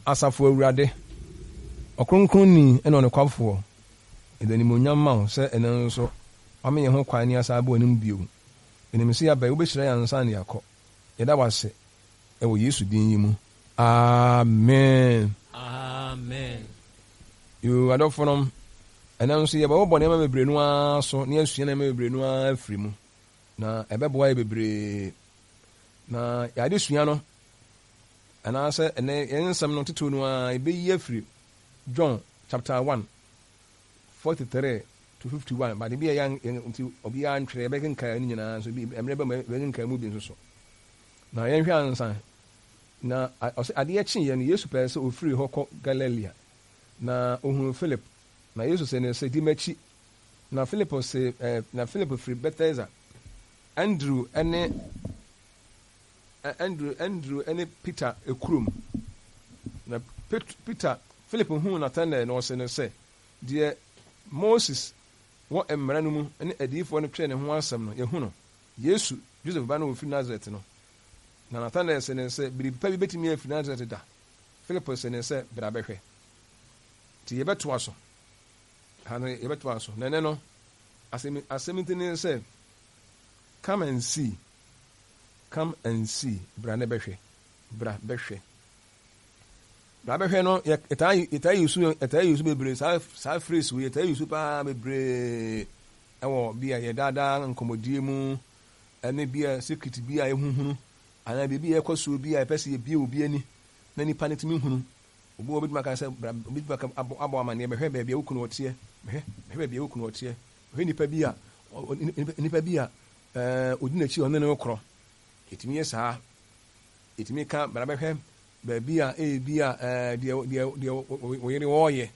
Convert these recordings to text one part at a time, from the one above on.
Asafo Awurade, Ɔkronkronni ne Ɔnokwafoɔ, yɛde animuonyam ma wo sɛ ɛnnɛ nso woama yɛn ho kwan na yɛasan aba w'anim bio. Yɛnim sɛ yɛaba yi, wobɛhyira yɛn ansa na yɛakɔ. Yɛda wo ase wɔ Yesu din yi mu. Amen. Amen. Yoo, adɔfonom, ɛnnɛ nso yɛbɛbobɔ nneɛma bebree no ara so na yɛasua nneɛma bebree no ara afiri mu, na ɛbɛboa yɛ bebree. Na yɛn adesua no, anaasɛ ɛnnɛ yɛn nsɛm no titiriw no ara, yɛbɛyi afiri John chapter 1, 43 to 51, but ebi a yɛn nti obiara ntwerɛ, yɛbɛkenkan ne nyinaa nso, bi mmerɛ bɛ mu yɛbɛkenkan mu bi nso so. Na yɛnhwɛ ansa. Na ɔsɛ adeɛ kyeeɛ no, Yesu pɛɛ sɛ ɔfiri hɔ kɔ Galilea. Na ɔhunuu Filip, na Yesu see no sɛ, Di m'akyi. Na Filipo see, na Filipo firi Betsaida, Andrew ne Andrew, Andrew ne Peter kurom. Na Peter, Filip huu Natanael na ɔsee no sɛ, Deɛ Moses wɔ mmara no mu ne adiyifoɔ no twerɛɛ ne ho asɛm no, yɛahu no, Yesu, Joseph ba no a ɔfiri Nasaret no. Na Natanael see no sɛ, Biribi pa bi bɛtumi afiri Nasaret da? Filipo see no sɛ, Bra bɛhwɛ. Nti yɛbɛtoa so. Ha no yɛbɛtoa so. Na ɛnnɛ no, asɛm, asɛm ti ne sɛ, Come and see, come and see, bra na bɛhwɛ, bra bɛhwɛ. Bra bɛhwɛ no, yɛtaa yɛtaa use yɛtaa use bebree saa saa phrase wei yɛtaa use paa bebree ɛwɔ bi a yɛ daadaa nkɔmmɔdie mu ɛne bi a secret bi a yɛhuhunu anaa biribi a ɛkɔ soɔ bi a yɛpɛ sɛ yɛbie obi ani na nipa no tumi hunu. Obi wɔ obɛtumi aka sɛ bra, obɛtumi aka abɔ abɔ amaneɛ, bɛhwɛ baabi a wo kunu ɔteɛ, bɛhwɛ bɛhwɛ baabi a wo kunu ɔteɛ, bɛhwɛ nipa bi a nipa bi a ɛɛ odi n'akyi ɔne no korɔ. Yɛtumi yɛ saa. Yɛtumi ka bra bɛhwɛ baabi a ebi a ɛɛ deɛ deɛ deɛ wo yere wɔɔyɛ.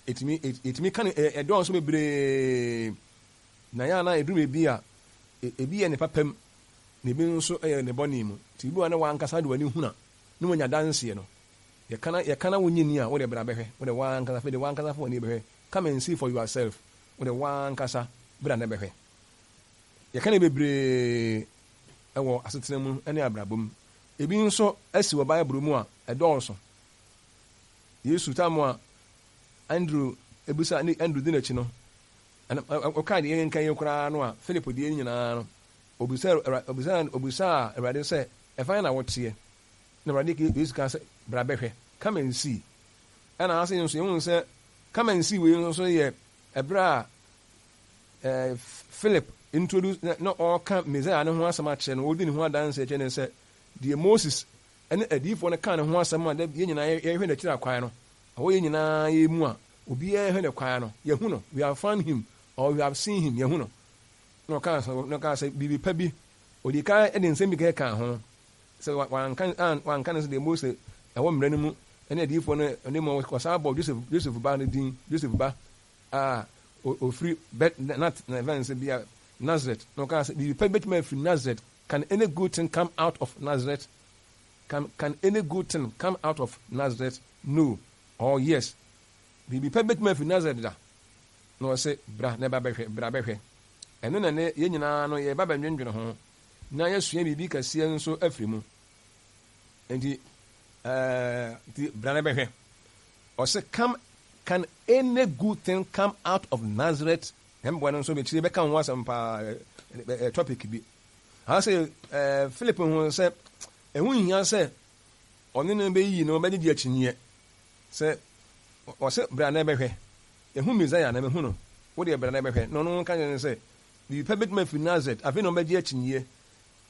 Yɛtumi yɛtumi ka no ɛdɔɔso bebree. Na yɛ a na ɛduru baabi a ebi yɛ ne papa mu na ebi nso yɛ ne bɔne mu. Nti ebi wɔ hɔ a na w'ankasa de w'ani hunu a na wanya adanseɛ no. Yɛka na yɛka na wonnye nni a, wo deɛ bra bɛhwɛ. Wo deɛ w'ankasa afei deɛ w'ankasa fa w'ani bɛhwɛ. Come and see for yourself. Wo deɛ w'ankasa bra na bɛhwɛ. Yɛka no bebree wɔ asetena mu ne abrabɔ mu. Ebi nso asi wɔ Bible mu a ɛdɔɔso. Yesu tam a Andrew bisa ne Andrew di n'akyi no, ɔkaa deɛ yɛnka yi koraa no a, Philip deɛ nyinaa no, obisaa obisaa obisaa Awurade sɛ, ɛfa na woteɛ? Na Awurade Yesu kaa sɛ, Bra bɛhwɛ, come and see. Ɛna ase nso yɛhu sɛ come and see wei nso yɛ ɛberɛ a eh, Philip introduce na, na ɔreka Messiah no ho asɛm akyerɛ no, ɔredi ne ho adanse kyerɛ no sɛ deɛ Moses ne adiyifoɔ no kaa ne ho asɛm a yɛn nyinaa yɛhwɛ n'akyiri akwan no, ɛwɔ yɛn nyinaa yɛn mu a obiara hwɛ ne kwan no, yɛhu no, we have found him or we have seen him, yɛhu no. Na ɔkaa sɛ, na ɔkaa sɛ biribi pa bi, ɔdi kan de nsɛm bi kɛkɛ ho, sɛ wanka, wanka no sɛ deɛ Mose ɛwɔ mmara no mu ne adiyifoɔ no ne mu, ɔsan bɔ Joseph, Joseph ba no din, Joseph ba a ɔfiri Bet, Nat, na ɛfɛn sɛ bia Nazareth, na ɔkaa sɛ biribi pa bi bɛtumi afiri Nazareth. Can any good thing come out of Nazareth? Can, can any good thing come out of Nazareth? No, or yes. Biribi pa bɛtumi afiri Nazareth da? Na ɔse, bra na ba bɛhwɛ, bra bɛhwɛ. Ɛno na ne yɛn nyinaa no yɛba bɛndwendwene ho na yɛasua biribi kɛseɛ nso afiri mu. Nti, ɛɛ, nti bra na bɛhwɛ. Ɔse, come, can any good thing come out of Nazareth? Mboa no nso bɛkyire bɛka ho asɛm paa, ɛ topic bi. Anaasɛ ɛɛ Philip hu sɛ ɛho nhia sɛ ɔne no bɛyiyi no bɛgyegye akyinnyeɛ. Sɛ ɔsɛ bra na bɛhwɛ, ɛhu Mesaia na mehu no, wo deɛ bra na bɛhwɛ. Na ɔno ka kyerɛ no sɛ, biribi pa bɛtumi afiri Nasaret. Afei na ɔbɛgye akyinnyeɛ.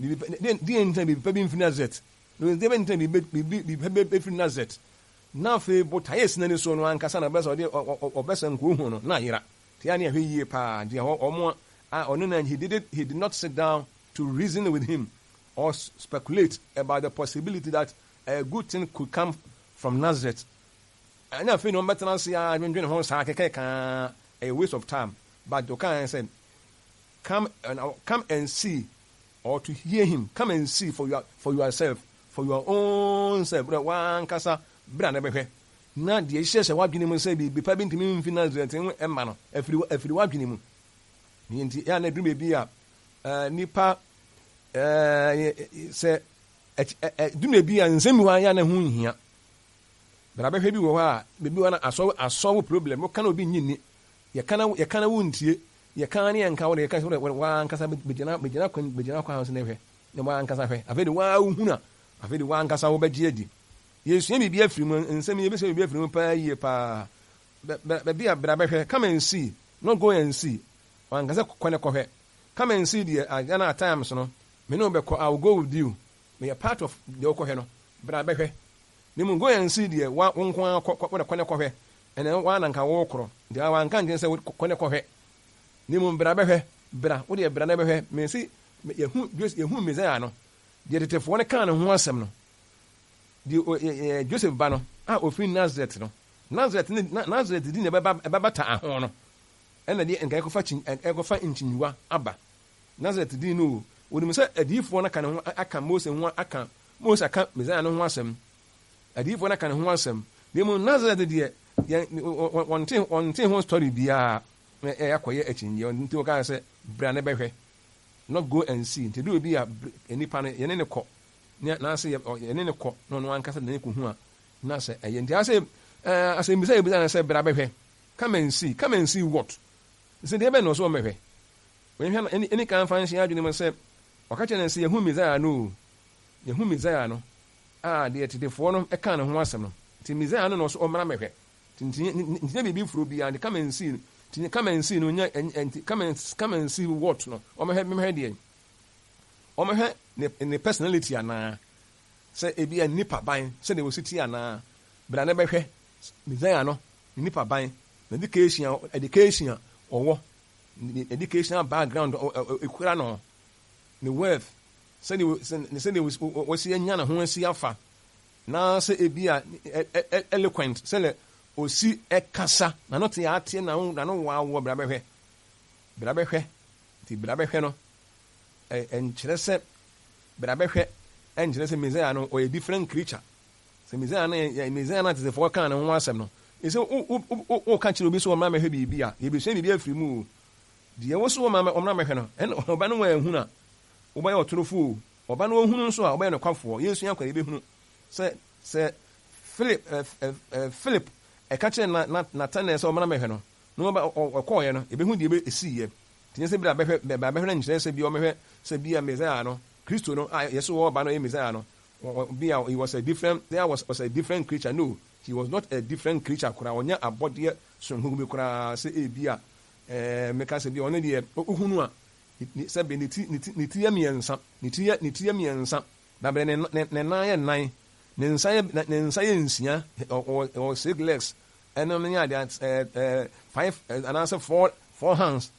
Biribi pa, deɛ nti na biribi pa bi mfiri Nasaret? Na deɛ bɛn nti na biribi biribi pa bɛfiri Nasaret? Na afei botaeɛ a ɛsi n'ani so no ankasa na ɔbɛsɛ ɔde ɔbɛsɛ nkohu no na ayera. Nti a ne yɛhwɛ yie paa nti ɛhɔ wɔn a ɔno na he did he did not sit down to reason with him or speculate about the possibility that a good thing could come from Nazareth. Ɛnyɛ afei na wɔbɛtena ase a dwendwene ho saa kɛkɛ kaa ɛyɛ waste of time, but ɔkaa sɛ come and come and see or to hear him, come and see for your for yourself, for your own self, wankasa bra na bɛhwɛ. Na deɛ ɛhyehyɛ w'adwene mu sɛ biribi pa bi ntumi mfi Nasaret ho mma no, afiri afiri w'adwene mu. Ne nti, ɛyɛ a na ɛduru baabi a nnipa sɛ ɛduru baabi a nsɛm bi hɔ a yɛ a na ɛho nhia. Bra bɛhwɛ bi wɔ hɔ a, baabi wɔ hɔ na asɔ asɔ wo problem, woka na obi nnye nni. Yɛka na yɛka na wontie. Yɛka ne yɛnka wo de yɛka sɛ wo ankasa bɛgyina bɛgyina kwan bɛgyina kwan so na hwɛ. Na w'ankasa hwɛ. Afei de woara wohunu a, afei de w'ankasa wobɛgye adi. Yɛresua biribi afiri mu, nsɛm yi yɛbɛsua biribi afiri mu paa yie paa. Bɛ bɛ baabi a bra bɛhwɛ, come and see, not go and see. Wanka sɛ kɔ ne kɔhwɛ. Come and see deɛ, ah, Ghana at times no, me ne wo bɛkɔ, I will go with you. Meyɛ part of deɛ wokɔhwɛ no. Bra bɛhwɛ. Na mmom go and see deɛ, wa, wo nko ara kɔ, kɔ, wode kɔ ne kɔhwɛ. Ɛnna woara na nka worekorɔ. Nti ah, wanka nkyerɛ sɛ kɔ ne kɔhwɛ. Na mmom bra bɛhwɛ, bra, wo deɛ bra na bɛhwɛ. Mese, yɛhu, yɛhu Mesaia no, deɛ tetefoɔ no kaa ne ho asɛm no, deɛ Joseph ba no a ɔfiri Nasaret no, Nasaret ne, Nasaret din na ɛbɛba, ɛbɛbata aho no, ɛna deɛ nka ɛkɔfa kyin, ɛkɔfa nkyinyiwa aba. Nasaret din no o, wɔnim sɛ adiyifoɔ no aka ne ho, aka Mose ho, aka, Mose aka Mesaia no ho asɛm. Adiyifoɔ no aka ne ho asɛm. Na mmom Nasaret deɛ, yɛn, wɔnte, wɔnte ho story biara. Na ɛyɛ akɔyɛ akyinnyeɛ nti wɔkaa sɛ, bra na bɛhwɛ. Not go and see. Nti ɛduru baabi a, nipa no, yɛne no kɔ. Ne, naase yɛ, yɛne no kɔ, na ɔno ankasa de n'ani kɔhu a, na sɛ ɛyɛ. Nti ase, ɛɛ, asɛmmisa a yɛbisa no sɛ, bra bɛhwɛ. Come and see. Come and see what? Sɛ deɛ bɛn na ɔsɛ ɔmmɛhwɛ? Yɛnhwɛ no, ɛni kan mfa nhyɛ yɛn adwene mu sɛ, ɔka kyerɛ no sɛ, yɛahu Mesaia no o. Yɛahu Mesaia no, a deɛ tetefoɔ no kaa ne ho asɛm no. Nti Mesaia no na ɔsɛ ɔmmra mmɛhwɛ. Nti nti nyɛ biribi foro biara, nti come and see no, nti come and see no nyɛ, nti come and, come and see what no, ɔmmɛhwɛ, mmɛhwɛ deɛn? Ɔmmɛhwɛ ne, ne personality anaa? Sɛ ebia ne nipa ban, sɛdeɛ ɔsi teɛ anaa? Bra na bɛhwɛ Mesaia no, ne nipa ban, n'education, education a ɔwɔ, ne educational background ekura no, ne wealth, sɛdeɛ sɛdeɛ wasi anya ne ho asi afa, na sɛ ebi a eloquent, sɛdeɛ osi kasa, n'ano te ateɛ, n'ano n'ano wawoɔ, bra bɛhwɛ, bra bɛhwɛ, nti bra bɛhwɛ no, ɛnkyerɛ sɛ bra bɛhwɛ, ɛnkyerɛ sɛ Messiah no ɔyɛ different creature. Sɛ Messiah no yɛ Messiah no a tetefoɔ kaa ne ho asɛm no, ɛsɛ wo wo wo woka kyerɛ obi sɛ ɔmmra mmɛhwɛ biribi a, yɛbɛsua biribi afiri mu o. Deɛ wo so ɔmmra mmɛhwɛ no, ɛna ɔba no wanhunu a, wobɛyɛ ɔtorofo o. Ɔba no ɔhunu nso a, wobɛyɛ nokwafoɔ. Yɛsua kwan, yɛbɛhunu sɛ sɛ Philip, ɛ, ɛ, ɛ, Philip ɛka kyerɛ na, na, Nathanael sɛ ɔmmra mmɛhwɛ no, na ɔba, ɔ, ɔkɔɔeɛ no, yɛbɛhu deɛ ɛbɛ, ɛsiiɛ. Nti nyɛ sɛ bra bɛhwɛ, bra bɛhwɛ no nkyerɛ sɛ bia ɔmmɛhwɛ sɛ bia Messiah no, Kristo no a yɛse ɔreba no yɛ Messiah no. Bi a he was a different, there was, was a different creature. No, he was not a different creature koraa. Ɔnyɛ abɔdeɛ soronko bi koraa sɛ ebi a ɛɛ meka sɛ bi a ɔno deɛ wohunu a sɛbe ne ti ne ti ne ti yɛ mmiɛnsa, ne ti yɛ ne ti yɛ mmiɛnsa, na bere ne ne ne nan yɛ nnan, ne nsa yɛ ne nsa yɛ nsia, ɔwɔ ɔwɔ six legs, ɛno ne adeɛ ɛɛ ɛɛ five anaasɛ four four hands.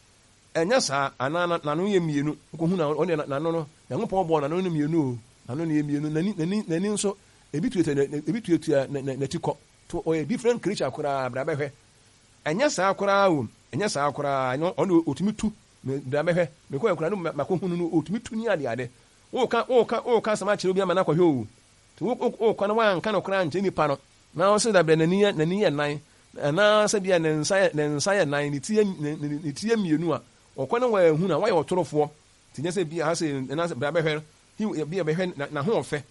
Ɛnyɛ saa, anaa na n'ano yɛ mmienu. Wokɔhu na ɔno deɛ n'ano no, Nyankopɔn bɔɔ n'ano no mmienu o, n'ano no yɛ mmienu, n'ani, n'ani, n'ani nso, ebi tuatua, ebi tuatua n'ati kɔ. To ɔyɛ different creature koraa, bra bɛhwɛ. Ɛnyɛ saa koraa o, ɛnyɛ saa koraa, ɛno ɔno ɔtumi tu, bra bɛhwɛ. Mekɔɛ koraa no makɔhunu no, ɔtumi tu ne adeade. Woka, woka, woka asɛm akyerɛ obi ama no akɔhwɛ o. Nti wo, wo, wokɔ na woanka no koraa ankyerɛ nipa no, na wo sɛ dabrɛ n'ani yɛ, n'ani yɛ nan, anaa sɛ bia ne nsa yɛ, ne nsa yɛ nan, ne ti yɛ, ne, ne, ne ti yɛ mmienu a, ɔkɔ na wanhunu a, woayɛ ɔtorofoɔ. Nti nyɛ sɛ bia ha sei, anaasɛ bra bɛhwɛ no, he, bia bɛhwɛ na, n'ahoɔfɛ,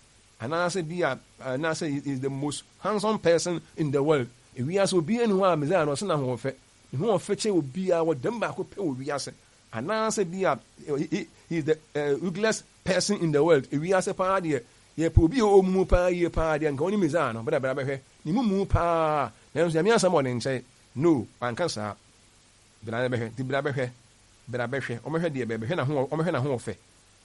anaasɛ bia, anaasɛ he is the most handsome person in the world. Ewiase obiara nni hɔ a Messiah no ɔsen n'ahoɔfɛ. Ne ho ɔfɛ kyɛn obiara, ɔda mu baako pɛ wɔ wiase. Anaasɛ bia, he, he is the uh, ugliest person in the world. Ewiase paa deɛ, yɛpɛ obi a ɔmumu paa yie paa deɛ, nka ɔne Messiah no, bra bra bɛhwɛ. Ne mu mu paa, nanso Nyame asɛm wɔ ne nkyɛn. No, wanka saa. Bra na bɛhwɛ. Nti bra bɛhwɛ. Bra bɛhwɛ. Wɔbɛhwɛ deɛ bɛn? Bɛhwɛ n'aho, wɔbɛhwɛ n'ahoɔfɛ.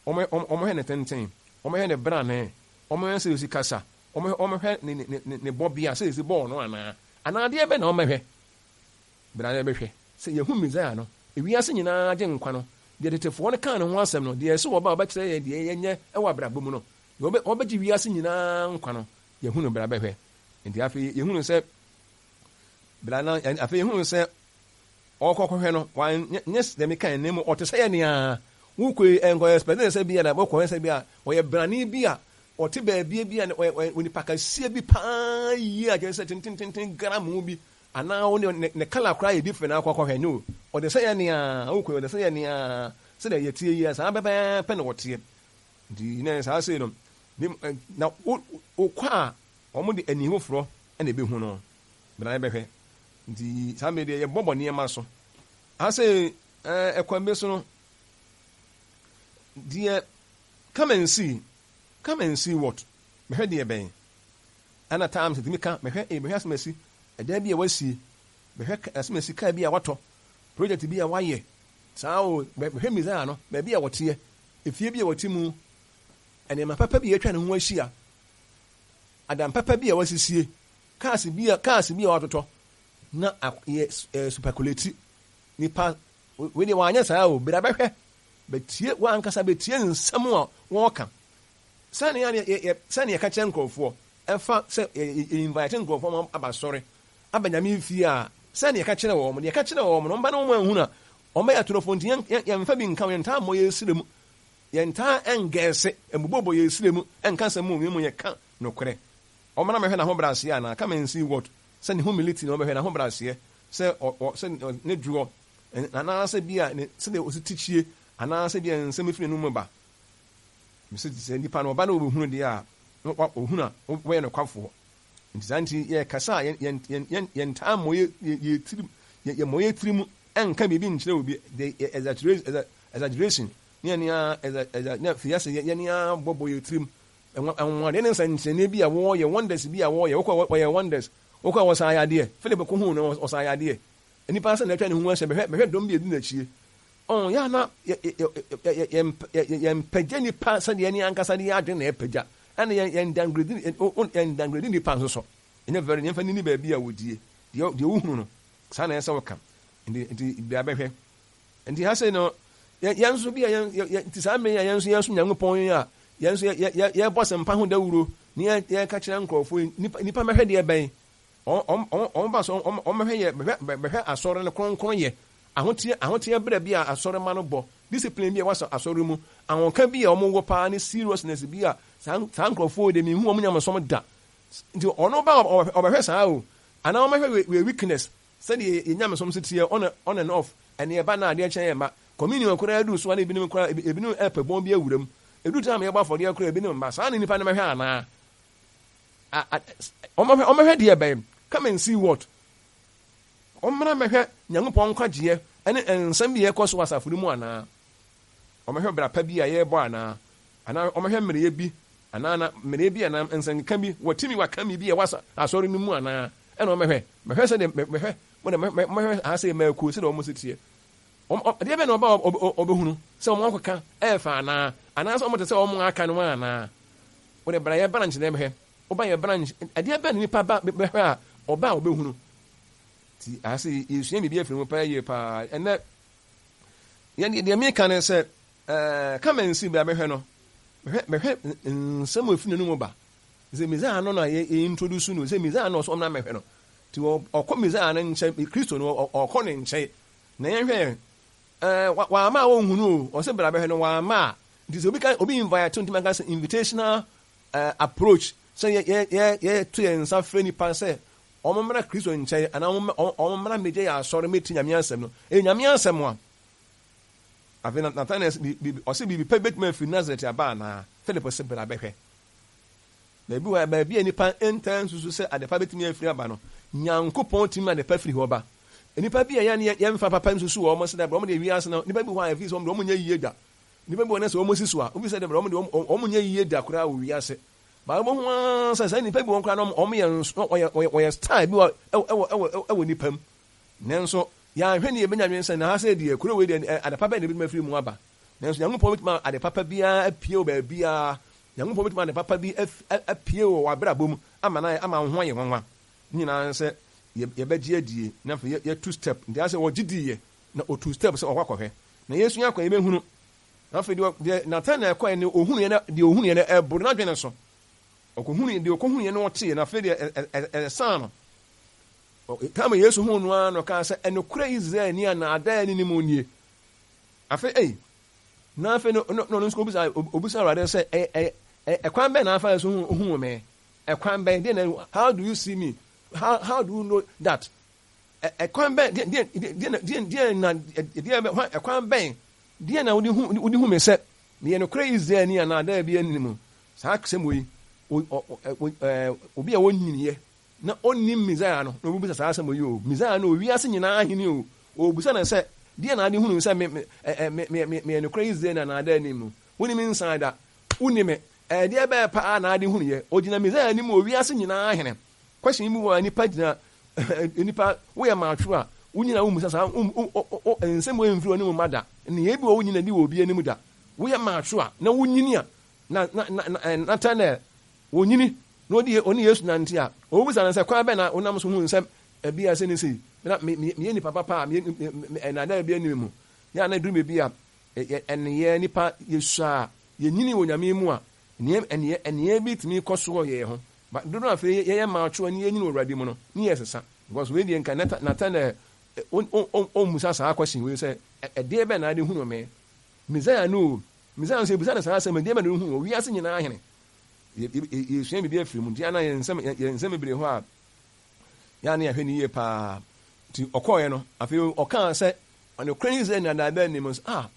Wɔbɛ, wɔbɛhwɛ ne tenten. Wɔbɛhwɛ ne brane. Wɔbɛhwɛ sɛ ɔsi kasa. Wɔbɛhwɛ, wɔbɛhwɛ ne, ne, ne, ne bɔbea, sɛ ɔsi bɔɔ no anaa. Anaa deɛ bɛn na wɔbɛhwɛ? Bra na bɛhwɛ. Sɛ yɛhu Mesaia no, ewiase nyinaa Agyenkwa no, deɛ tetefoɔ no kaa ne ho asɛm no, deɛ ɛsɛ ɔba a ɔbɛkyerɛ yɛn deɛ yɛnyɛ wɔ abrabɔ mu no, deɛ ɔbɛ, ɔbɛgye wiase nyinaa nkwa no, Yɛhu no bra bɛhwɛ. Nti afei yɛhu no sɛ bra na afei yɛhu no sɛ ɔkɔ kɔhwɛ no wanyɛ deɛ meka na mmom ɔte sɛ yɛ nea wokɔ yi nkɔ expect sɛ bi a na wokɔhwɛ sɛ bi a ɔyɛ brane bi a ɔte baabi bi a ɔyɛ onipa kɛseɛ bi paa yie a kyerɛ sɛ tentententen gramu bi anaa wo ne ne kala koraa yɛ different akɔ akɔhwɛ no ɔte sɛ yɛ nea wokɔ yi ɔte sɛ yɛ nea sɛdeɛ yɛteɛ yi saa pɛpɛɛpɛ na ɔteɛ. Nti na saa sei no, ne, na wokɔ a, wɔn de ani foforɔ. na ɛbɛhu no. Bra na bɛhwɛ. Nti saa mmerɛ deɛ yɛbɔbɔ nneɛma so. Ha sɛ ɛkwan bi so no, deɛ come and see, come and see what? Bɛhwɛ deɛ bɛn? Ɛna times tumi ka, bɛhwɛ, eh, bɛhwɛ asɛm asi, ɛdan bi a wasie, bɛhwɛ asɛm asi, kaa bi a watɔ, project bi a wayɛ, saa o, bɛhwɛ Messiah no, baabi a wɔteɛ, efie bi a wɔte mu, nneɛma papa bi a atwa ne ho ahyia, adan papa bi a wasisie, cars bi a cars bi a watotɔ, na yɛ speculate nipa wei deɛ wanyɛ saa o, bra bɛhwɛ, bɛtie w'ankasa bɛtie nsɛm a wɔreka. Sɛnea yɛ yɛ sɛnea yɛka kyerɛ nkurɔfoɔ ɛfa sɛ yɛ yɛ invite nkurɔfoɔ ma aba sɔre aba Nyame fie a, sɛnea yɛka kyerɛ wɔn, deɛ yɛka kyerɛ wɔn no, wɔn ba na wɔn anhunu a, wɔn bɛyɛ atorofoɔ nti yɛn yɛn yɛnfa bi nka wɔn, yɛntaa mmɔ yɛn srɛ mu, yɛntaa ɛngɛɛse, ɛmbobɔbɔ yɛn srɛ mu, ɛnka asɛm mu, mmom yɛka nokorɛ. Wɔn na mɛhwɛ n'ahobrɛaseɛ anaa? Come and see what, sɛ ne humility na wɔbɛhwɛ, n'ahobrɛaseɛ, sɛ ɔ ɔ sɛ ne dwoɔ, anaasɛ bi a ne sɛdeɛ ɔsi tikyie, anaasɛ bi a nsɛm firi n'anomu ba. Mese sɛ nipa no ɔba na ɔbɛhunu deɛ a, na ɔhunu a, wɔyɛ nokwafoɔ. Nti saa nti yɛkasa a, yɛn, yɛn, yɛn, yɛntaa mmɔ yɛ, yɛ, yɛ tirim, yɛ, yɛmmɔ yɛ tirim nka biribi nkyerɛ obi, the exaggeration, exaggeration, ne yɛn ara, exa, exa, ne afei asɛ yɛn ara bɔbɔ yɛ tirim. Anwanwadeɛ ne nsɛnkyerɛnneɛ bi a wɔyɛ, wonders bi a wɔyɛ, wokɔ a wɔyɛ wonders, wokɔ a wɔsa yadeɛ, Philip kɔhuu no, ɔsa yadeɛ. Nnipa sɛ na atwa ne ho ahyia, bɛhwɛ, bɛhwɛ dɔm bi a ɛdi n'akyie. Ɔn, yɛ a na yɛ, yɛ, yɛ, yɛ, yɛn, yɛmpagya nnipa sɛdeɛ yɛn ankasa de yɛn adwene na ɛpagya. Ɛna yɛn, yɛn downgrade, yɛn downgrade nnipa nso so. Ɛnyɛ very, yɛmfa nni baabi a wɔdie. Deɛ, deɛ wohunu no, saa na ɛsɛ sɛ woka. Nti, nti bra bɛhwɛ. Nti ha sei no, yɛn, yɛn nso bi a yɛn, yɛ, nti saa mmerɛ yi a yɛn nso yɛsom Nyankopɔn yi a, yɛn nso yɛ, yɛ, yɛbɔ asɛmpa ho dawuro, ne yɛ, yɛka kyerɛ nkurɔfoɔ yi, nnipa, nnipa mmɛhwɛ deɛ bɛn? Wɔn, wɔn, wɔn, wɔn ba so, wɔn, wɔn mmɛhwɛ yɛ, bɛhwɛ, bɛhwɛ asɔre no kronkronyɛ, Ahoteɛ, ahoteɛ berɛ bi a asɔremma no bɔ, discipline bi a ɛwɔ asɔre mu, ahokeka bi a wɔn wɔ paa ne seriousness bi a saa, saa nkorɔfoɔ yi deɛ menhu wɔn nyamesom da. Nti ɔno ba a ɔbɛhwɛ saa o, anaa ɔmɛhwɛ yɛ weakness, sɛdeɛ yɛ nyamesom si teɛ on, on and off, ɛne ɛba na adeɛ kyɛ yɛmma. Communion koraa duru so a na ebinom koraa, ebinom ɛpɛ bɔn bi awura mu. Ɛduru time a yɛbɔ afɔdeɛ koraa ebinom mma. Saa na nnipa no mɛhwɛ anaa? A, a, wɔmɛhwɛ, wɔmɛhwɛ deɛ bɛn? Come and see what? Wɔmmra mmɛhwɛ Nyankopɔn nkwagyeɛ ne nsɛm bi a ɛrekɔ so wɔ asafo no mu anaa? Wɔmmɛhwɛ bra pa bi a yɛrebɔ anaa? Anaa wɔmmɛhwɛ mmerɛyɛ bi anaa na mmerɛyɛ bi anaa nsɛnkeka bi, wɔtumi wɔaka biribi a ɛwɔ asɔre no mu anaa? Ɛna wɔmmɛhwɛ, mɛhwɛ sɛdeɛ mɛhwɛ, mo deɛ mɛhwɛ ha sɛ mɛkuo sɛdeɛ wɔn si teɛ. Wɔn, deɛ bɛn na wɔba wɔbɛhunu sɛ wɔn akɔka ɛɛfa anaa? Anaasɛ wɔn te sɛ wɔn aka no anaa? Wo deɛ bra yɛ branch na ɛbɛhwɛ. Woba yɛ branch, ɛdeɛ bɛn na nipa ba bɛhwɛ a ɔba a ɔbɛhunu? Nti aha sɛ yɛsua biribi afiri mu paa yie paa. Ɛnɛ, yɛn deɛ meka ne sɛ, ɛɛ come and see bra bɛhwɛ no, bɛhwɛ bɛhwɛ nsɛm a ɛfiri n'anum ba. Sɛ Messiah no na yɛ introduce no, sɛ Messiah no ɔsɛ ɔmmra mmɛhwɛ no. Nti ɔkɔ Messiah no nkyɛn, Kristo no ɔkɔ ne nkyɛn. Na yɛnhwɛ ɛɛ wamma a wɔnhunu o, ɔsɛ bra bɛhwɛ no wamma a. Nti sɛ obi ka obi invite ntumi aka sɛ invitational approach sɛ yɛ yɛ yɛ yɛto yɛn nsa frɛ nipa sɛ wɔn mmra Kristo nkyɛn anaa wɔn wɔn mmra mmegye yɛn asɔre mmɛtie Nyame asɛm no. Ɛyɛ Nyame asɛm a. Afei Nathanael sɛ biribi ɔsɛ biribi pa bɛtumi afiri Nasaret aba anaa? Philip sɛ bra bɛhwɛ. Baabi wɔ baabi a nipa ntaa nsusu sɛ adepa bɛtumi afiri aba no, Nyankopɔn tumi ma adepa firi hɔ ba. Nnipa bi a yɛn yɛmfa papa nsusu wɔn sɛ dɛ wɔn deɛ wiase no, nnipa bi wɔ hɔ a ɛfiri sɛ wɔn deɛ wɔn nyɛ yie da. Nnipa bi wɔ hɔ na sɛ wɔn si so a, wofi sɛ dɛ wɔn deɛ wɔn nyɛ yie da koraa wɔ wiase. But wobɛhu ara sɛ saa nnipa bi wɔ hɔ koraa na wɔn yɛ nso wɔyɛ wɔyɛ wɔyɛ style bi wɔ ɛwɔ ɛwɔ ɛwɔ nnipa mu. Nanso yɛanhwɛ ne yɛbɛnya adwene sɛ na ha sɛ deɛ kuro wei deɛ ade papa na ebɛtumi afiri mu aba. Nanso Nyankopɔn bɛtumi ade papa biara apue wɔ baabiara. Nyankopɔn bɛtumi ade papa bi apue wɔ w'abrabɔ mu ama no ama wo ho ayɛ nwanwa. Ne nyinaa ne sɛ yɛbɛgye adie na afei yɛtu step. Nti ayɛ sɛ wɔgye diiɛ na ɔtu step sɛ ɔkɔ akɔhwɛ. Na yɛsua kwan yɛbɛhunu. Na afei deɛ deɛ Nathanael kɔɛ no ɔhunuiɛ no deɛ ɔhunuiɛ no ɛboro n'adwene so. Ɔkɔhunuiɛ deɛ ɔkɔhunuiɛ no ɔteeɛ no afei deɛ ɛsaa no. Tam a Yesu huu no ara na ɔkaa sɛ, Ɛnokorɛ Israelni a naadaa nni ne mu nie. Afei ei, na afei no no ɔno nso obisa obisa Awurade sɛ, ɛyɛ ɛyɛ ɛkwan bɛn na afa so hu me? Ɛkwan bɛn? Deɛ na how do you see me? How how do you know that? Ɛkwan bɛn deɛ deɛ deɛ deɛ deɛ na deɛ bɛ ɛkwan bɛn deɛ na wode hu wode hu me sɛ meyɛ nokorɛ Israelni anaa daa bi anim? Saa asɛm wei obi a wɔnyiniiɛ. na ɔnnim Mesia no na ɔbɛbisa saa asɛm yi o. Mesia no o, wiase nyinaa hene o. Ɔrebisa no sɛ, Deɛn na wode hunu sɛ me, me, ɛ, me, me, me, meyɛ nokorɛ Israelni anaa daa anim no? Wonni me nsan da. Wonni me. Ɛdeɛ bɛɛ paa na wode hunuiɛ? Ɔgyina Mesia anim o, wiase nyinaa hene. Question yi bi wɔ hɔ a nnipa gyina, nnipa, woyɛ maatwo a, wonyina wommisa saa, wo, wo, wo, nsɛm wei mfiri w'anom mma da. Nneyɛɛ bi wɔ hɔ wonyina di wɔ obi anim da. Woyɛ maatwo a, na wonyini a, na, na, na, na, Nathanael, Onyini na ɔde ɔne Yesu nante a, ɔbɛbisa no sɛ, Kwan bɛn na wonam so huu sɛ ebia sei ne sei? Na me, me, meyɛ nipa papa a, me, me, me, nnaadaa biara nni me mu. Yɛ a na ɛduru baabi a, yɛ, nneyɛɛ, nnipa, yɛsua a, yɛnyini wɔ Nyame mu a, nneɛ, nneɛ, nneɛ bi tumi kɔ so wɔ yɛn ho. But dodoɔ a afei yɛyɛ mature ne yɛnyini wɔ Awurade mu no, ne yɛsesa. Because wei deɛ nka Nathanael, ɔmmisa saa question wei sɛ, ɛdeɛ bɛn na ade hunu me? Messiah no o. Messiah nso yɛbisa no saa asɛm, ɛdeɛ bɛn na ɔhunu wɔ wiase nyinaa hene? Yɛsua biribi afiri mu. Nti ana yɛn nsɛm yɛn nsɛm bebree hɔ a yɛn ana yɛhwɛ no yie paa. Nti ɔkɔɔeɛ no, afei ɔkaa sɛ ɔnokorɛ ne Israel nnuadaadaa nni mu sɛ ah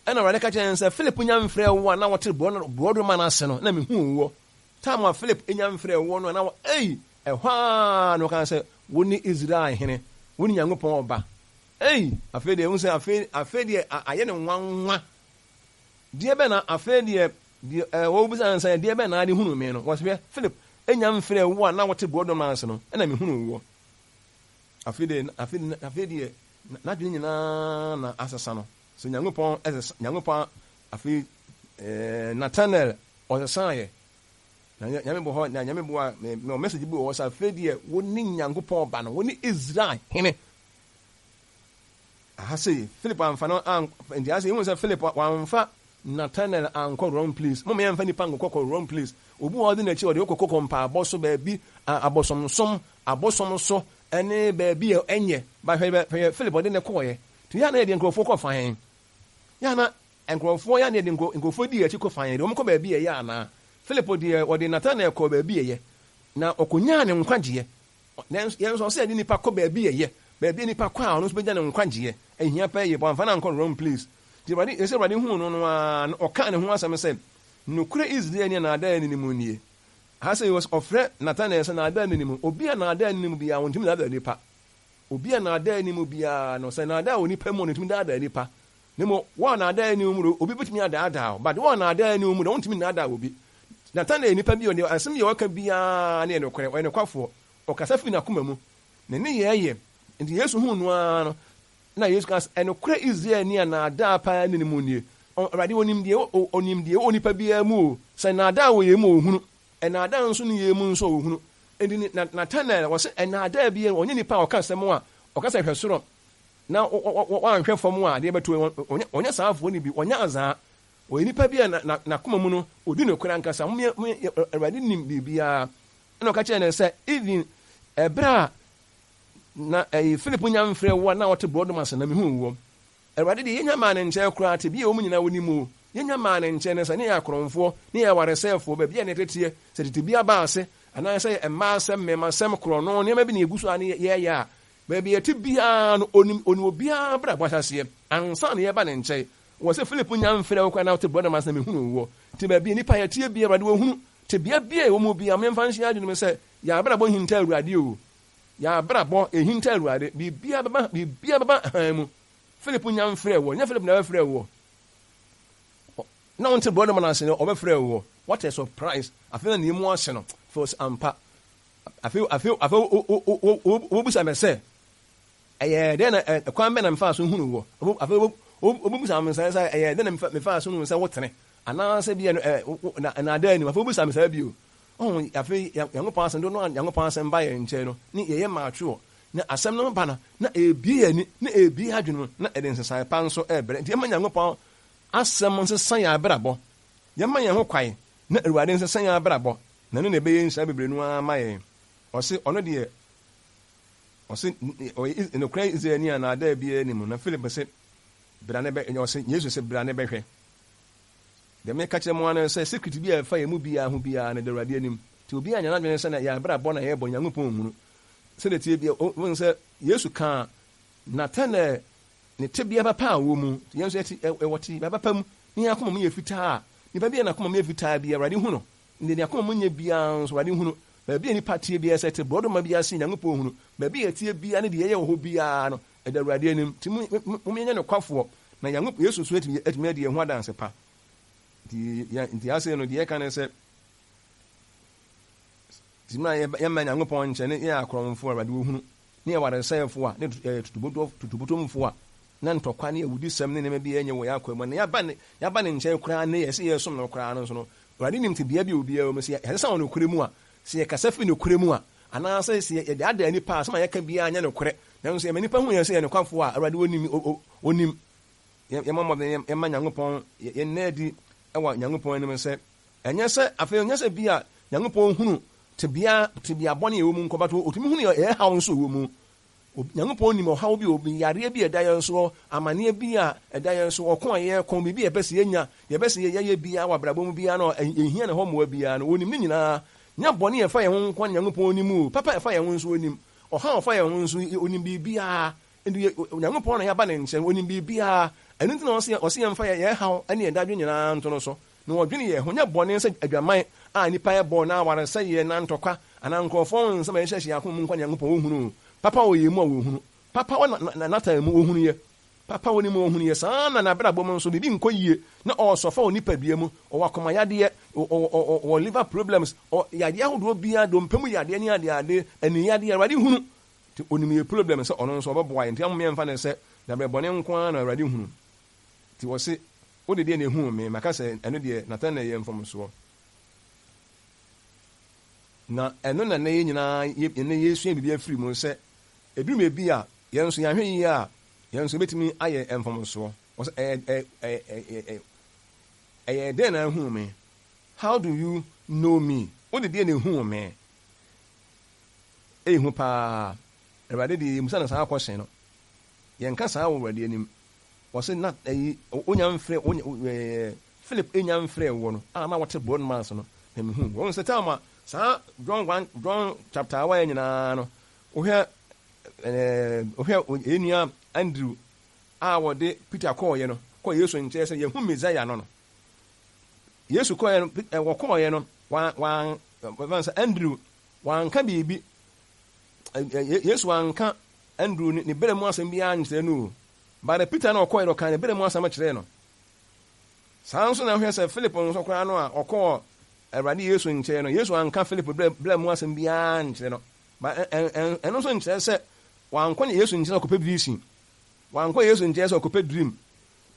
ɛna Awurade ka kyerɛ yɛn sɛ Philip nya mfrɛ wo a na wɔte borɔdoma no ase no na mehuu woɔ. Time a Philip nya mfrɛ woɔ no a na wɔ ei ɛhɔ ara na ɔkaa sɛ wo ne Israel hene, wo ne Nyankopɔn ɔba. Ei afei deɛ wohu sɛ afei afei deɛ ayɛ no nwanwa. Deɛ bɛn na afei deɛ, deɛ ɛɛ wɔbisa no sɛ, deɛ bɛn na ade hunu me no? Wɔse, hwɛ, Philip, nya mfrɛɛ wo a na wote borɔdɔma ase no, ɛna mehunuu woɔ. Afei deɛ, afei deɛ, afei deɛ, n'adwene nyinaa na asesa no. Sɛ Nyankopɔn ɛsesa, Nyankopɔn, afei ɛɛ Nathanael ɔsesaeɛ. Na Nyame bɔ hɔ, na Nyame boa me, me message bi wɔ hɔ sɛ afei deɛ wo ne Nyankopɔn ba no, wo ne Israel hene. Aha sei, Philip amfa no an, nti aha sei, yɛhu sɛ Philip wamfa Nathanael ankɔ wrong place. Moma yɛmfa nipa nkokɔ kɔ wrong place. Obi wɔ hɔ ɔde n'akyi ɔde wokɔkɔ kɔ mpaabɔ so baabi, abosomsom, abosom so, ɛne baabi a ɛnyɛ. Ba hwɛ, hwɛ Philip ɔde ne kɔɔyɛ. Nti yɛ a na yɛde nkurɔfoɔ kɔ fa yɛn. Yɛ a na nkurɔfoɔ, yɛ a na yɛde nkurɔfoɔ di yɛn akyi kɔ fa yɛn. De wɔn kɔ baabi a ɛyɛ anaa? Philip deɛ ɔde Nathanael kɔɔ baabi a ɛyɛ. Na ɔkɔnyaa ne nkwagyeɛ. Nanso yɛn nso, ɔsɛ yɛde nnipa kɔ baabi a ɛyɛ, baabi a nnipa kɔ a ɔno nso bɛnya ne nkwagyeɛ. Ɛhia paa yie, wamfa no ankɔ wrong place. Nti Awurade, ɛsɛ Awurade huu no no ara no, ɔkaa ne ho asɛm sɛ, Nokorɛ Israelni a naadaa nni ne mu nie. Ha sei, ɔfrɛ Natanael sɛ naadaa nni ne mu. Obi a naadaa nni ne mu biara, ɔntumi nnaadaa nnipa. Obi a naadaa nni mu biara no, sɛ naadaa wɔ nnipa mu a, ɔntumi daadaa nnipa. Na mmom, wo a naadaa nni wo mu no, obi bɛtumi adaadaa wo, but wo a naadaa nni wo mu no, wontumi nnaadaa obi. Natanael yɛ nipa bi a ɔde asɛm bi a ɔka biara no yɛ nokorɛ, ɔyɛ nokwafoɔ, ɔkasa firi n'akoma mu, ne nneyɛɛ yɛ. Enti Yesu huu no ara no, na Yesu kaa sɛ, Ɛnokorɛ Israelni a naadaa paa nni ne mu nie. Awurade, ɔnim deɛ, ɔnim deɛ ɛwɔ onipa biara mu o, sɛ naadaa wɔ yɛn mu a, ɔhunu, nnaadaa nso nni yɛn mu nso a, ɔhunu. Enti Natanael, ɔse nnaadaa biara, ɔnyɛ nipa a ɔka asɛm a, ɔka sɛ hwɛ soro, na wanhwɛ fam a adeɛ bɛto wɔn. Ɔnyɛ saa afoɔ no bi, ɔnyɛ azaa. Ɔyɛ nipa bi a n'akoma mu no, ɔdi nokorɛ ankasa. Awurade nim biribiara. Ɛna ɔka kyerɛɛ no sɛ, even ɛberɛ a na ɛyi Philip nya mfrɛ wo a na ɔte borɔdɔma ase na mehuu woɔ. Awurade deɛ yɛnya maa ne nkyɛn koraa tebea a ɛwɔ mu nyinaa ɔnim o. Yɛnya maa ne nkyɛn no sɛ ne yɛ akorɔmfoɔ, ne yɛ awaresɛefoɔ, baabi a ne yɛteteɛ, sɛ tete bi aba ase, anaasɛ mmaa asɛm, mmarima asɛm, korɔno, nneɛma bi na yɛgu so a ne yɛyɛ a, Baabi a yɛte biara no, onim, onim obiara abrabɔ ahyɛaseɛ ansa na yɛreba ne nkyɛn. Wɔ sɛ Philip nya mfrɛ wo koraa na wote borɔdɔma ase na mehunu woɔ. Nti baabi a nnipa a yɛteɛ biara, Awurade wɔhunu. Tebea biara a yɛwɔ mu biara, momfa nhyɛ yɛn adwene mu sɛ, yɛn abrabɔ nhinta Awurade o. Yɛn abrabɔ ɛnhinta Awurade. Biribiara bɛba, biribiara bɛba hann mu. Philip nya mfrɛ woɔ, nyɛ Philip na ɛbɛfrɛ woɔ. Na wonte borɔdɔma no ase no, ɔbɛfrɛ woɔ. What a surprise. Afei na ne mu ahye no. Afei ɔse, ampa. Afei, afei, afei wobisa me sɛ, Ɛyɛɛ dɛn na, kwan bɛn na mefaa so hunuu woɔ? Afei wobisa me sɛ, Ɛyɛɛ dɛn na mefaa so hunuu sɛ wotene? Anaasɛ bia no, ɛ, na nnaadaa nni mu. Afei wobisa me saa bio. Ɔho, afei Nyankopɔn asɛm, dodoɔ no a Nyankopɔn asɛm ba yɛn nkyɛn no, ne yɛyɛ mature, na asɛm no ba no, na ɛrebue yɛn ani, na ɛrebue yɛn adwene mu, na ɛde nsesaeɛ pa nso rebrɛ. Nti yɛmma Nyankopɔn asɛm nsesa yɛn abrabɔ. Yɛmma yɛn ho kwan na Awurade nsesa yɛn abrabɔ. Na ɛno na ɛbɛyɛ nhyira bebree no ara ama yɛn. Ɔse ɔno deɛ, ɔse ɔyɛ nokorɛ Israelni a naadaa biara nni mu. Na Philip se, Bra ne bɛ, ɔse, Yesu se, Bra ne bɛhwɛ. Deɛ meka kyerɛ mo ara ne sɛ, secret bi a ɛfa yɛn mu biara ho biara no, ɛda Awurade anim. Nti obiara nnya n'adwene sɛ na yɛn abrabɔ na yɛrebɔ, Nyankopɔn nhunu. Sɛdeɛ ɛteɛ biara, wohu sɛ Yesu kaa Nathanael ne tebea papa a ɔwɔ mu. Nti yɛn nso yɛte, yɛwɔ tebea papa mu, na yɛn akoma mu yɛ fitaa a, nipa bi a n'akoma mu yɛ fitaa biara, Awurade hu no. Deɛ n'akoma mu nyɛ biara nso, Awurade hunu. Baabi a nnipa teɛ biara, sɛ ɛte borɔdɔma bi ase, Nyankopɔn hunu. Baabi a yɛteɛ biara ne deɛ yɛyɛ wɔ hɔ biara no, ɛda Awurade anim. Nti mom yɛnyɛ nokwafoɔ, na Nyankopɔn, Yesu nso atumi, atumi adi yɛn ho adanse pa. Nti, yɛ, nti ase no, deɛ yɛka ne sɛ, nti mmerɛ a yɛmma Nyankopɔn nkyɛn ne yɛyɛ akorɔmfoɔ a, Awurade ɔhunu, ne yɛ awaresɛefoɔ a, ne yɛyɛ tutubotomfoɔ a, na ntɔkwa ne awudisɛm ne nneɛma bi a ɛnyɛ wɔ yɛn akwan mu a, na yɛaba ne, yɛaba ne nkyɛn koraa nnɛ yɛ sɛ yɛresom no koraa no nso no, Awurade nim tebea bi a obiara wɔ mu. Sɛ yɛsesa wɔ nokorɛ mu a, sɛ yɛkasa firi nokorɛ mu a, anaasɛ sɛ yɛdaadaa nnipa a, asɛm a yɛka biara nyɛ nokorɛ, nanso yɛma nnipa hu yɛn sɛ yɛyɛ nokwafoɔ a, Awurade ɔnim, ɔ, ɔ, ɔnim. Yɛmmɔ mmɔden yɛmma Nyankopɔn, yɛnna adi wɔ Nyankopɔn anim sɛ, ɛnyɛ sɛ, afei ɛnyɛ sɛ bi a Nyankopɔn hunu tebea, tebea bɔne a yɛwɔ mu nko, but ɔtumi hunu yɛn haw nso a ɛwɔ mu. Nyankopɔn nim ɔhaw bi, obi, yareɛ bi a ɛda yɛn soɔ, amaneɛ bi a ɛda yɛn so, ɔko a yɛreko, biribi a yɛpɛ sɛ yɛnya, deɛ yɛpɛ sɛ yɛyɛ biara wɔ abrabɔ mu biara no, yɛhia ne hɔ mmoa biara no, ɔnim ne nyinaa. Nyɛ bɔne a ɛfa yɛn ho nko ara na Nyankopɔn nim o, papa a ɛfa yɛn ho nso ɔnim, ɔhaw a ɛfa yɛn ho nso, ɔnim biribiara. Enti yɛ, Onyankopɔn na yɛaba ne nkyɛn, ɔnim biribiara. Ɛno nti na ɔse, ɔse yɛmfa yɛn haw ne yɛn dadwen nyinaa nto no so. Na ɔdwene yɛn ho, nyɛ bɔne sɛ adwaman a nnipa bɔ, na awaresɛeɛ, na ntɔkwa, anaa nkurɔfoɔ ho nsɛm a yɛhyɛhyɛ yɛn akoma mu nko na Nyankopɔn ɔhunu o. Papa wɔ yɛn mu a ɔhunu. Papa wɔ Natan mu, ɔhunuiɛ. Papa wɔ ne mu, ɔhunuiɛ. Saa ara na n'abrabɔ mu nso, biribi nkɔ yie, na ɔresɔfa wɔ nipadua mu, ɔwɔ akoma yadeɛ, ɔwɔ liver problems, ɔwɔ yadeɛ ahodoɔ biara, dompe mu yadeɛ ne adeade, ani yadeɛ, Awurade hunu. Nti ɔnim yɛn problem sɛ ɔno nso ɔbɛboa yɛn. Nti momma yɛmfa no sɛ dabrɛ bɔne nko ara na Awurade hunu. Nti ɔse, Wode deɛ na ehuu me, maka sɛ ɛno deɛ Nathanael yɛ mfomsoɔ. Na ɛno na nnɛ yɛn nyinaa yɛ, nnɛ yɛresua biribi afiri mu sɛ, ɛduru baabi a, yɛn nso yɛanhwɛ yie a, yɛn nso yɛbɛtumi ayɛ mfomsoɔ. Ɔsɛ, ɛyɛ, ɛyɛ, ɛyɛ, ɛyɛ, ɛyɛ, ɛyɛ dɛn na ahuu me? How do you know me? Wode deɛ na ehuu me? Ɛyɛ hu paa. Awurade deɛ yɛmmisa no saa kɔhyɛn no. Yɛnka saa wɔ Awurade anim. Ɔse na ɛyi onya mfrɛ onya ɛɛ Philip enya mfrɛ wɔ no a na wɔte broadmans no na mehu wɔn sɛ time a saa John one John chapter one nyinaa no wohwɛ ɛɛ wohwɛ yɛn nua Andrew a wɔde Peter kɔɔyɛ no kɔ Yesu nkyɛn sɛ yɛhu Messiah no no Yesu kɔɔyɛ no wɔkɔɔyɛ no wɔn wɔn wɔn sɛ Andrew wɔanka biribi Yesu anka Andrew ne bere mu asɛm biara ankyerɛ no o. But Peter na ɔkɔe no, ɔkaa ne bere mu asɛm kyerɛɛ no. Saa ara nso na wohwɛ sɛ Philip nso koraa no a ɔkɔɔ Awurade Yesu nkyɛn no, Yesu anka Philip bere mu asɛm biara ankyerɛ no. But ɛno nso nkyerɛ sɛ wankɔ Yesu nkyɛn sɛ ɔkɔpɛ vision. Wankɔ Yesu nkyɛn sɛ ɔkɔpɛ dream.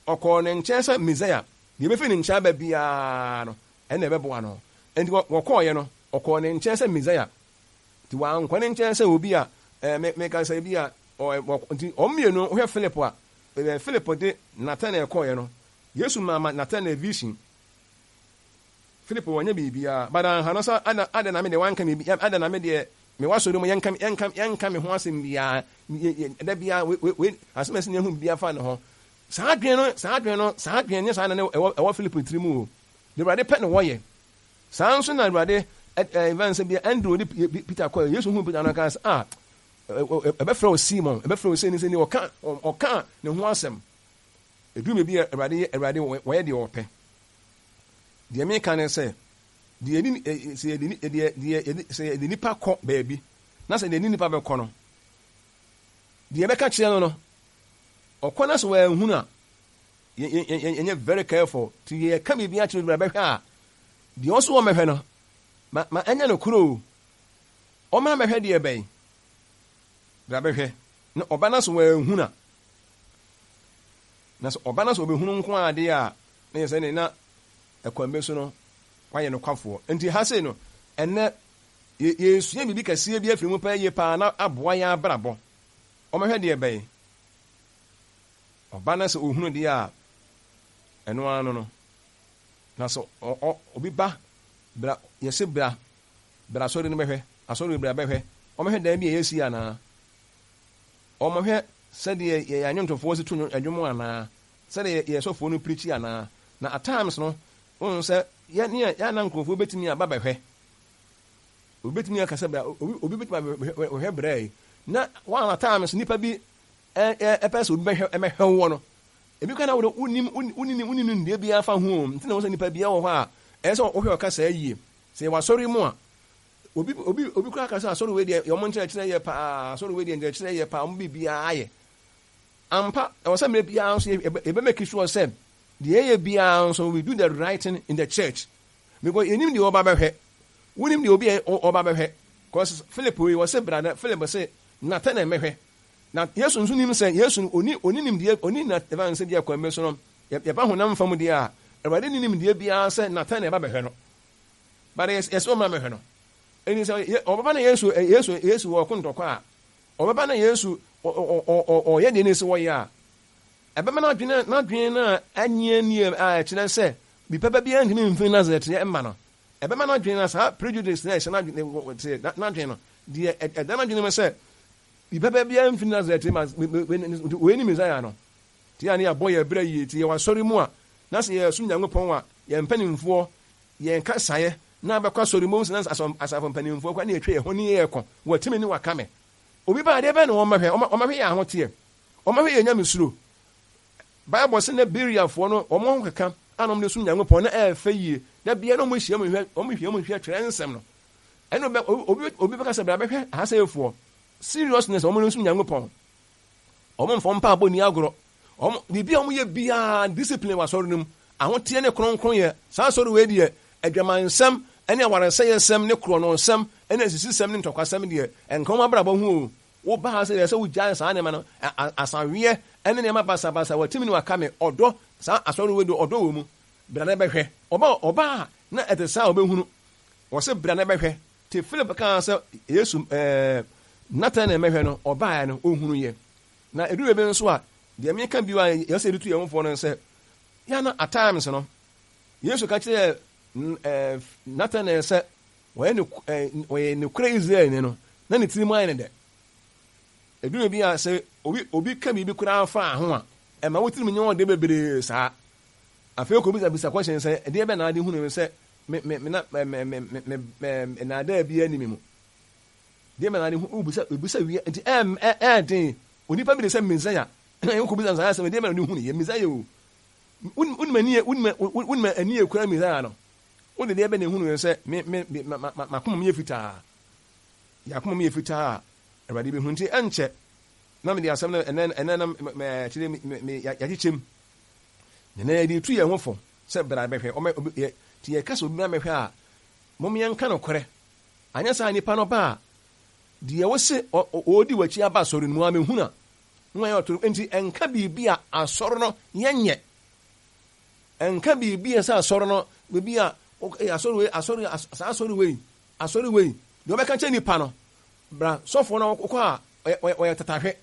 Ɔkɔɔ ne nkyɛn sɛ Messiah. Deɛ ɛbɛfiri ne nkyɛn aba biara no, ɛno na ɛbɛboa no. Enti wɔkɔeɛ no, ɔkɔɔ ne nkyɛn sɛ Messiah. Nti wankɔ ne nkyɛn sɛ obi a, ɛɛ, me, meka sɛ ebi a, ɔ, ɔ, nti wɔn mmienu, wohwɛ Philip a, ɛɛ, Philip de Nathanael kɔeɛ no, Yesu maa ma Nathanael vision. Philip wanyɛ biribiara, but anha no sɛ, ada, adɛn na me deɛ wanka biribi, adɛn na me deɛ, me wɔ asɔre mu, yɛnka, yɛnka, yɛnka me ho asɛm biara, yɛ, yɛ, da biara, we, we, we, asɛm a ɛsɛ ne yɛhu biribiara fa ne ho. Saa adwene no, saa adwene no, saa adwene nyɛ saa na ne ɛwɔ, ɛwɔ Philip tiri mu o. Deɛ Awurade pɛ na wɔyɛ. Saa ara nso na Awurade ɛvan sɛ bia Andrew de Peter kɔɛ, Yesu hu Peter no ɔkaa sɛ, ah, ɛbɛfrɛ wo Simon, ɛbɛfrɛ wo sɛ ni sɛ ni, ɔka ɔka ne ho asɛm. Ɛduru baabi a Awurade yɛ Awurade wɔyɛ deɛ ɔpɛ. Deɛ meka ne sɛ, deɛ yɛde sɛ yɛde deɛ deɛ yɛde sɛ yɛde nipa kɔ baabi na sɛ deɛ ne nipa bɛkɔ no, deɛ ɛbɛka kyerɛ no no, ɔkɔ na sɛ wɔanhunu a, yɛnyɛ very careful nti yɛka biribi akyerɛ obi bɛhwɛ a deɛ ɔso wɔ mɛhwɛ no ma ma ɛnyɛ no koro o ɔma mɛhwɛ deɛ bɛn bra bɛhwɛ na ɔba no so wɔanhu na na sɛ ɔba no so ɔbɛhunu nko adeɛ a na yɛ sɛ ne na ɛkwan bɛ so no wayɛ no kwafoɔ nti ha sei no ɛnɛ yɛsua biribi kɛseɛ bi afiri mu paa yie paa na aboa yɛn abrabɔ ɔmɛhwɛ deɛ bɛn Ɔba na sɛ ɔhunu deɛ a, ɛno ara no no. Na sɛ ɔ, ɔ, obi ba, bra, yɛse bra, bra asɔre no bɛhwɛ, asɔre wei bra bɛhwɛ, wɔmɛhwɛ dan bi a yɛasi anaa? Wɔmɛhwɛ sɛdeɛ yɛn anwontofoɔ si to nnwom anaa? Sɛdeɛ yɛn sɔfoɔ no pirikyi anaa? Na at times no, wohu sɛ yɛ, ne yɛ, yɛ a na nkurɔfoɔ bɛtumi aba bɛhwɛ. Obi bɛtumi aka sɛ bra, obi, obi bɛtumi abɛhwɛ bra yi. Na one at times nnipa bi ɛpɛ sɛ obi bɛhwɛ ɛmɛhwɛ woɔ no, ebi koraa na wode wonim wonni wonni nimdeɛ biara fa ho o. Nti na ɛwɔ sɛ nipa biara wɔ hɔ a ɛyɛ sɛ wohwɛ ɔkasa yie. Sɛ yɛwɔ asɔre mu a, Obi obi obi koraa ka sɛ asɔre wei deɛ wɔn nkyerɛkyerɛ yɛ paa, asɔre wei deɛ nkyerɛkyerɛ yɛ paa, wɔn biribiara yɛ. Ampa, ɛwɔ sɛ mmerɛ biara nso yɛbɛ make sure sɛ deɛ yɛyɛ biara nso we do the right thing in the church because yɛnim deɛ ɔba bɛhwɛ. Wonim deɛ obi a ɔba bɛhwɛ. Cause Philip wei wɔse bra na Philip se Nathanael mɛhwɛ. Na Yesu nso nim sɛ Yesu no ɔni ɔni nimdeɛ ɔni na ɛfa nsɛ bi akwan bi so no yɛba honam fam deɛ a Awurade ni nimdeɛ biara sɛ Nathanael ba bɛhwɛ no. But yɛsɛ ɔmmra mɛhwɛ no. Ɛni sɛ ɔbɛba na Yesu Yesu Yesu wɔ ɔko ntɔkwa a ɔbɛba na Yesu ɔyɛ deɛ ne sɛ wɔyɛ a ɛbɛma n'adwene n'adwene no a anyi nie a ɛkyerɛ sɛ bi pɛpɛ biara ntumi mfiri Nasaret yɛ mma no. Ɛbɛma n'adwene no saa prejudice na ɛhyɛ n'adwene n'adwene no deɛ ɛda n'adwene mu sɛ bi pɛpɛ biara mfiri Nasaret ma wei ne Messiah no. Nti a ne yɛabɔ yɛn bra yie. Nti yɛwɔ asɔre mu a na sɛ yɛsom Nyankopɔn a yɛn mpanimfoɔ yɛn kasaeɛ na abɛkɔ asɔre mu sɛ na asafo mpanimfoɔ koraa ne yɛtwa yɛn ho ne yɛkɔ wɔatumi ne waka me. Obi ba adeɛ bɛn na wɔmmɛhwɛ? Wɔmmɛhwɛ yɛn ahoteɛ. Wɔmmɛhwɛ yɛn nyamesuro. Bible se na Bereafoɔ no wɔn ho keka a na wɔde som Nyankopɔn na ɛyɛ fɛ yie. Da biara na wɔhyia mu hwɛ wɔhwia mu hwɛ twerɛ nsɛm no. Ɛna obi obi bɛka sɛ bra bɛhwɛ ahasɛefoɔ. Seriousness wɔn de som Nyankopɔn. Wɔn mfa wɔn mpaabɔ nni agorɔ. Wɔn biribi a wɔyɛ biara discipline wɔ asɔre no mu. Ahoteɛ ne kronkronyɛ. Saa asɔre wei deɛ adwamansɛm ne awaresɛeɛsɛm ne korɔnonsɛm ne asisisɛm ne ntɔkwasɛm deɛ ɛnka wɔn abrabɔ ho o. Wo ba ha sɛ deɛ sɛ wogyae saa nneɛma no, asaweɛ ne nneɛma basabasa, watumi ne waka me, ɔdɔ, saa asɔre wei deɛ ɔdɔ wɔ mu, bra na bɛhwɛ. Ɔba, ɔba a na ɛte saa a ɔbɛhunu. Wɔse bra na bɛhwɛ. Te Philip kaa sɛ Yesu, ɛɛ, Nathanael mɛhwɛ no, ɔbaeɛ no, ɔhunuiɛ. Na ɛduru baabi nso a, deɛ meka bio a yɛ sɛ yɛde tu yɛn ho foɔ no sɛ, yɛ na at times no, Yesu ka kyerɛɛ ɛɛ Nathanael sɛ Ɔyɛ no ɔyɛ nokorɛ Israelni no, na ne tirim ayɛ no dɛ. Ɛduru bi a sɛ obi obi ka biribi koraa fa ho a, ɛma wo tirim nyɛ wo dɛ bebree saa. Afei kɔbisa bisa question sɛ, ɛdeɛ bɛn na ade hunu sɛ me me me na me me me me me nnaadaa biara nni me mu? Deɛ bɛn na ade hu wobisa ebisa wie nti ɛɛ ɛɛ den onipa bi de sɛ Messiah na yɛn kɔbisa saa asɛm deɛ bɛn na ɔde hunu yɛ Messiah o. Wonim ani wonim wonim ani ekura Messiah no. Wo de deɛ bɛn na ehunu sɛ me me me ma ma m'akoma mu yɛ fitaa? Yɛn akoma mu yɛ fitaa a, Awurade bɛhu. Nti ɛnkyɛ na mede asɛm no ɛnɛ ɛnɛ na me kyerɛ me me yɛakyekyɛ mu. Na ɛnɛ yɛde retu yɛn ho fo sɛ bra bɛhwɛ. Ɔmɛ obi yɛ nti yɛka sɛ obi bra bɛhwɛ a, mom yɛnka nokorɛ. Anyɛ saa nipa no ba a, deɛ wose ɔredi w'akyi aba asɔre no mu a mehunu a, na wayɛ ɔtoro. Nti ɛnka biribi a asɔre no yɛnyɛ. Ɛnka biribi a sɛ asɔre no, biribi a, asɔre wei, asɔre, saa asɔre wei, asɔre wei, deɛ ɔbɛka kyerɛ nipa no, bra sɔfoɔ no ɔkɔ a, ɔyɛ, ɔyɛ tatahwe.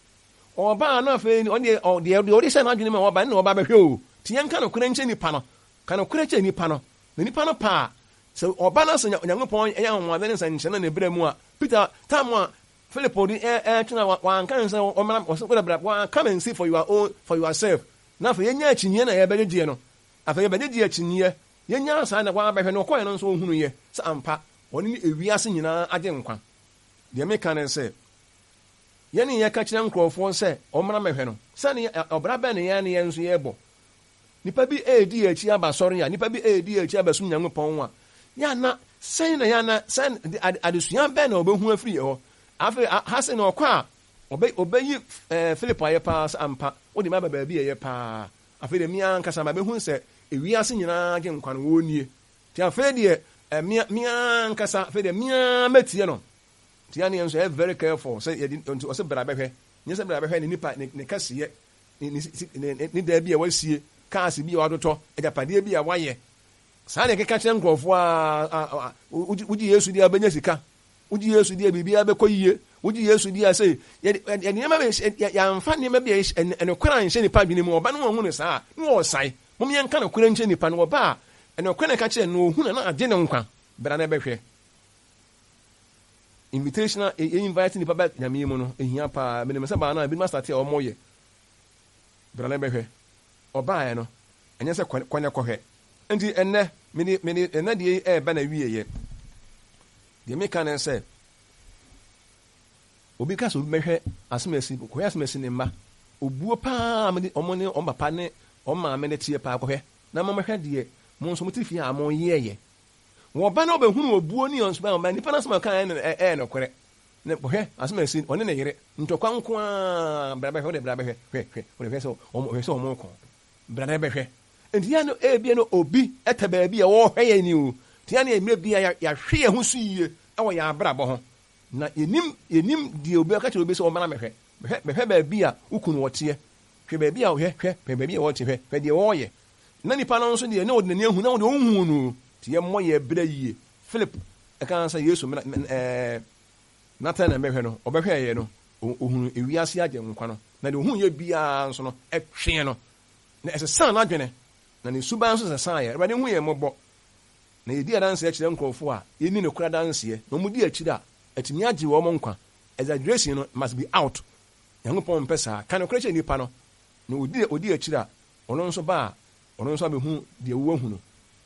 Ɔba a na afei, ɔno deɛ, deɛ, deɛ ɔde hyɛ n'adwene mu a ɔba, ɛno na ɔba bɛhwɛ o. Nti yɛnka nokorɛ nkyerɛ nipa no. Ka nokorɛ kyerɛ nipa no. Na nipa no pɛ a, sɛ ɔba na sɛ Onyankopɔn yɛ anwanwadeɛ ne nsɛnkyerɛnne ne berɛ mu a, Peter, time a Philip de ɛretwe no a, wanka ne sɛ ɔmmra, ɔsɛ, wode bra, come and see for your own, for yourself. Na afei yɛnya akyinnyeɛ na yɛbɛgyegyeɛ no. Afei yɛbɛgyegye akyinnyeɛ. Yɛnyaa saa na wabɛhwɛ no, ɔkɔeɛ no nso ɔhunuiɛ sɛ ampa ɔno ne ewiase nyinaa Agyenkwa. Deɛ meka ne sɛ, yɛne yɛka kyerɛ nkorɔfoɔ sɛ wɔmmra mmɛhwɛ no, sɛdeɛ ɔbra bɛn na yɛn ne yɛn nso yɛrebɔ? Nnipa bi redi yɛn akyi aba asɔre a, nnipa bi redi yɛn akyi abɛsom Nyankopɔn a, yɛ a na sɛn na yɛ a na sɛn adesua bɛn na wɔbɛhu afiri yɛn hɔ? Afei ha sei na ɔkɔ a, Ɔbɛ, ɔbɛyi ɛɛ Philip ayɛ paa sɛ, Ampa, wode me aba baabi a ɛyɛ paa. Afei deɛ me ara ankasa mabɛhunu sɛ ewiase nyinaa Agyenkwa no, ɔnie. Nti afei deɛ, ɛ, me, me ara ankasa, afei deɛ me ara mɛtie no. Nti yɛn nso yɛyɛ very careful sɛ yɛde, nti ɔse bra bɛhwɛ. Nyɛ sɛ bra bɛhwɛ ne nipa, ne, ne kɛseyɛ, ne, ne, ne, ne, ne dan bi a wasie, cars bi a watotɔ, agyapadeɛ bi a wayɛ. Saa na yɛkeka kyerɛ nkurɔfoɔ a, a, a, wogye, wogye Yesu di a wobɛnya sika. Wogye Yesu di a, biribiara bɛkɔ yiye. Wogye Yesu di a, sei. Yɛde, yɛde nneɛma bi, yɛamfa nneɛma bi a ɛyɛ nokorɛ anhyɛ nnipa adwene mu. Ɔba no wɔnhu no saa a, na wɔresae. Mom yɛnka nokorɛ nkyerɛ nnipa no. Ɔba a, nokorɛ na ɛka kyerɛ no, na ɔhu no na agye no nkwa. Bra na bɛhwɛ. Invitation a yɛ invite nnipa ba Nyame mu no, ɛhia paa. Menim sɛ baa no a, ebinom astate a wɔyɛ. Bra na bɛhwɛ. Ɔbaeɛ no, ɛnyɛ sɛ kɔ na kɔhwɛ. Enti ɛnnɛ, mede, mede ɛnnɛ deɛ yi reba n'awieeɛ. Deɛ meka ne sɛ, obi ka sɛ obi bɛhwɛ asɛm asi, kɔhwɛ asɛm asi ne mma. Obuo paa a mede wɔn ne wɔn papa ne wɔn maame no teɛ paa kɔhwɛ na mommɛhwɛ deɛ mo nso mote fie a moyɛeɛ. Wɔba na wɔbɛhunu obuo ne ɔnso ba nipa no asɛm a ɔkaeɛ no ɛyɛ nokorɛ. Na hwɛ asɛm a ɛsi ɔne ne yere ntɔkwa nko ara bra bɛhwɛ wode bra bɛhwɛ hwɛ hwɛ wode hwɛ sɛ wɔn hwɛ sɛ wɔn rekɔ bra na bɛhwɛ. Nti yɛn no ebia no obi ɛtɛ baabi a wɔrehwɛ yɛn ni o. Nti yɛn no mmerɛ bi a yɛahwɛ yɛn ho so yie ɛwɔ yɛn abrabɔ ho. Na yɛnim yɛnim deɛ obi ɔka kyerɛ obi sɛ ɔmmra mɛhwɛ hwɛ bɛhwɛ baabi a wo kunu ɔteɛ hwɛ baabi a hwɛ hwɛ hwɛ baabi a ɔte hwɛ hwɛ deɛ ɔreyɛ. Na nipa no nso deɛ na ɔde n'ani ahu na ɔde ɔnhuu no o. Nti yɛmmɔ yɛn bra yie. Philip kaa sɛ Yesu mmra ɛɛ Nathanael mmɛhwɛ no, ɔbɛhwɛeɛ no, ɔhunuu ewiase Agyenkwa no, na deɛ ɔhuiɛ biara nso no, ɛtwee no, na ɛsesaa n'adwene, na ne suban nso sesaeɛ. Awurade hu yɛn mmɔbɔ, na yɛdi adanseɛ kyerɛ nkorɔfoɔ a yɛnni nokorɛ adanseɛ, na wɔdi akyire a, atumi agye wɔn nkwa. Exaggeration no must be out. Nyankopɔn mpɛ saa. Ka nokorɛ kyerɛ nnipa no, na ɔdi ɔdi akyire a, ɔno nso ba a, ɔno nso abɛhu deɛ woahunu,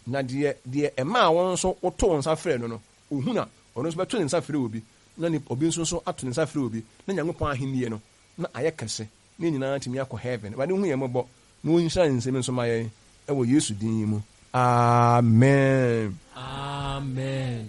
na deɛ deɛ ɛmaa wo nso wotoo wo nsa frɛɛ no no, ɔhunu a, ɔno nso bɛto ne nsa frɛ obi, na nip obi nso nso ato ne nsa frɛ obi, na Nyankopɔn ahennie no, na ayɛ kɛse, na yɛn nyinaa atumi akɔ heaven. Awurade nhu yɛn mmɔbɔ, na ɔnhyira ne nsɛm yi nso ma yɛn, wɔ Yesu din mu, amen. Amen.